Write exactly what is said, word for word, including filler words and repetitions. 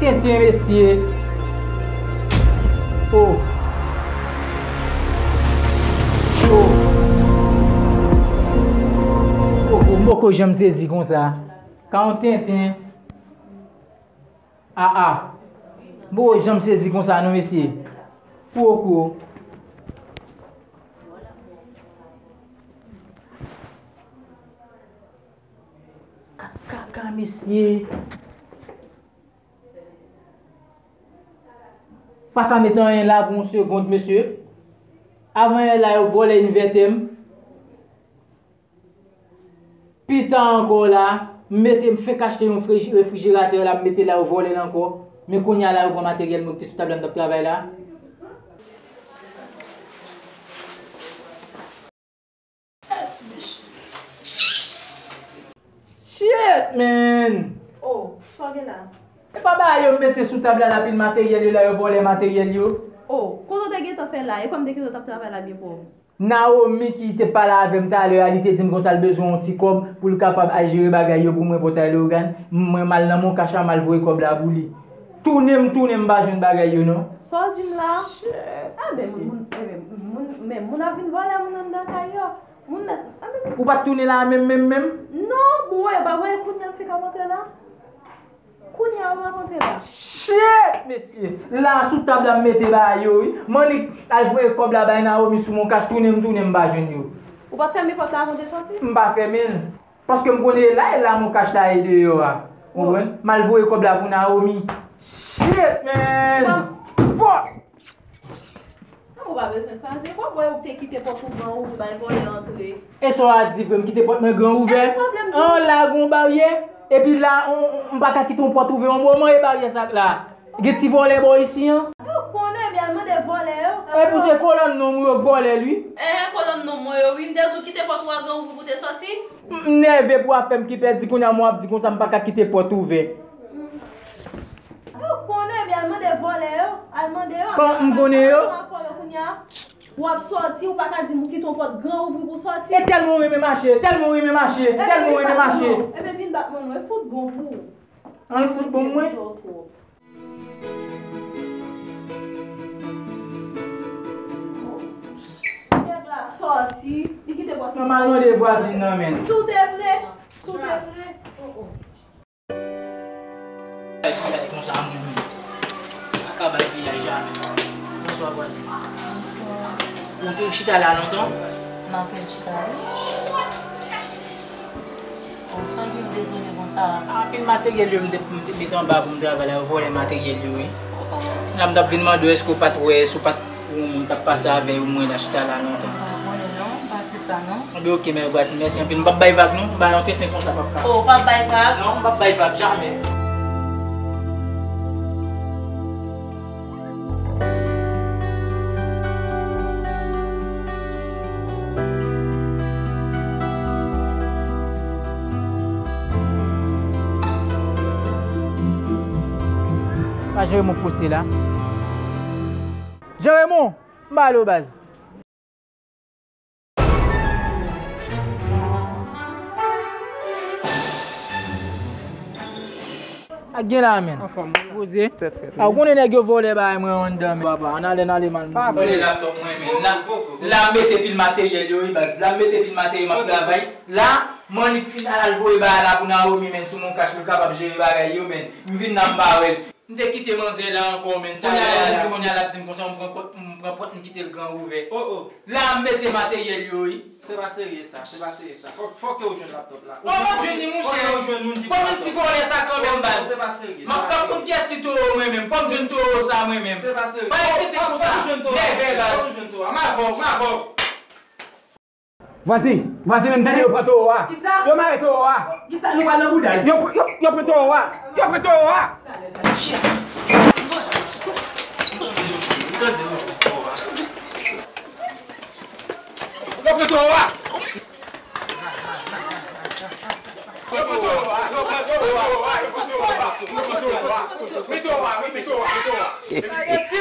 Tenten, mesye. Oh. Oh. Oh, oh, m poko janm sezi konsa. Ka yon tenten. Ah, ah. M poko janm sezi konsa non, mesye. Poko. Ka, ka, ka, mesye. Pa ka met anyen la pou yon segond, mesye. Avan yè la, yo vòlè envètè m. Pita ankò la, m mete, m fenk achte yon friji-, refrijeratè la, m mete la, yo vòlè l ankò. Men kounye a la, yo pran materyèl mwen ki te sou tab la, m t ap travay la. Shit, man! Oh, sa w gen la? E pa bagay yo mete sou tab la, la pil materyèl yo la, yo vòlè materyèl yo. Oh, kote w te gentan fè la? E kòm te gentan t ap travay la byen pwòp. Naomi ki te pale avè m talè a, li te di m konsa l bezwen yon ti kòb pou l kapab al jere bagay yo pou mwen pòtay Leyogàn. Mwen m al nan Moncash la, m al voye kòb la pou li. Tounen m tounen, m pa jwenn bagay yo non. Sa w di m la? Shit. Ah, ben, moun, moun, eh, ben, moun, men moun ap vin vòlè moun anndan kay yo. Moun nan, ah, men. Ou pa t tounen la menm, menm, menm? Non, bon, wè, pa wè kounye a m fenk ap antre la. Kounye a m ap antre la. Shit, mesye. La sou tab la m mete bagay yo, wi. M annik al voye kòb la bay Naomi sou Moncash, tounen m tounen, m pa jwenn yo. Ou pa t fèmen pòt la avan w te soti? M pa fèmen l. Paske m konnen e la, e la Moncash la ye deyò a. Ou konprann? M al voye kòb la pou Naomi. Shit, man! Bon. Ou pa bezwen faze. Kòm ou te kite pòt ou gran ouvri bay vòlè antre. E sa w a di vre, m kite pòt mwen gran ouvè? An, la gen yon baryè. Epi la, on, on, m pa ka kite yon pòt ouvè yon moman, e baryè sa k la. Gen ti vòlè bò isi an. Ou konnen, ebyen al mande vòlè yo. E pou te kolòn nonm ou yo k vòlè l, wi. Enhen, kolòn nonm mwen yo, wi. M te di w kite pòt ou a gran ouvri pou te soti. M, m nève pou afè m ki pèdi, kounye a mwen ap di konsa m pa ka kite pòt ouvè. Ou konnen, ebyen al mande vòlè yo. Al mande yo. Kòman m konnen yo? Al fò yo kounye a. W ap soti, ou pa ka di m ou kite yon pòt gran ouvri pou w soti. E tèlman w renmen mache, tèlman w renmen mache, tèlman w renmen mache. Ebyen vin bat mwen non, e fout bon pou ou. An fout bon mwen. Nèg la soti, li kite pòt. Mwen m al mande vwazin nan men. Si w te vle, si w te vle. Ay, konsa moun. Pa ka bay piyay jamè. Bonswa vwazin. Bonswa. Ou te chita la lontan? M ap chita wi. Bon, sa w gen dezole konsa? Anpil materyèl yo m te, m te mete anba pou m travay la, yo vòlè materyèl yo, wi. La m t ap vin mande w èske w pa t wè, si w pa t wè yon moun t ap pase avè yo, mwen la chita la lontan. M pa konnen non, m pa swiv sa non. Anben, oke, men vwazin, mèsi anpil. M p ap bay vag non, m ba yon tenten konsa p ap ka. Oh, w p ap bay vag? Non, m p ap bay vag, jamè. Pa Jeremon poste la. Jeremon, m ba lo baz. Ak gen la menm. Anfòm, wi. Poze. Trè, trè, trè. A, ou konnen nèg yo vòlè bagay mwen anndan, men papa, ann ale, ann ale, man. Pa vòlè laptop mwen, men. La, la m mete pil materyèl yo, wi, baz. La m mete pil materyèl, m ap travay. La, m annik fin al, al voye bagay la pou Naomi, men, sou Moncash pou l kapab jere bagay yo, men. M vin la, m pa wè l. M te kite manzè la ankò, men. Kounye a la, kounye a la ap di m konsa, m pran pòt, m pran pòt, m kite l gran ouvè. Oh, oh. La, m mete materyèl yo, wi. Se pa serye sa, se pa serye sa. Fòk, fòk ke w jwenn laptop la. Bon, m ap jwenn li, monchè. Fòk ke w jwenn moun ki fè laptop. Fò m jwenn ti vòlè sa kanmenm, baz. Se pa serye, se pa serye. M ap konn kiyès ki towo mwen menm. Fò m jwenn towo sa mwen menm. Se pa serye. Pa enkyete pou sa. Fòk w jwenn towo a. Nève, baz. Fòk w jwenn towo a. M avè w, m avè w. Vwazin, vwazin, men m tande yo pran towo a. Kisa? Yo mare towo a. Kisa, nou pral nan bouda l? Yo, yo, yo pran towo a. Yo pran towo a. Yo pran towo a. Yo pran towo a, yo pran towo a, yo pran towo a, yo pran towo a. Mete w a, mete w a, mete w a.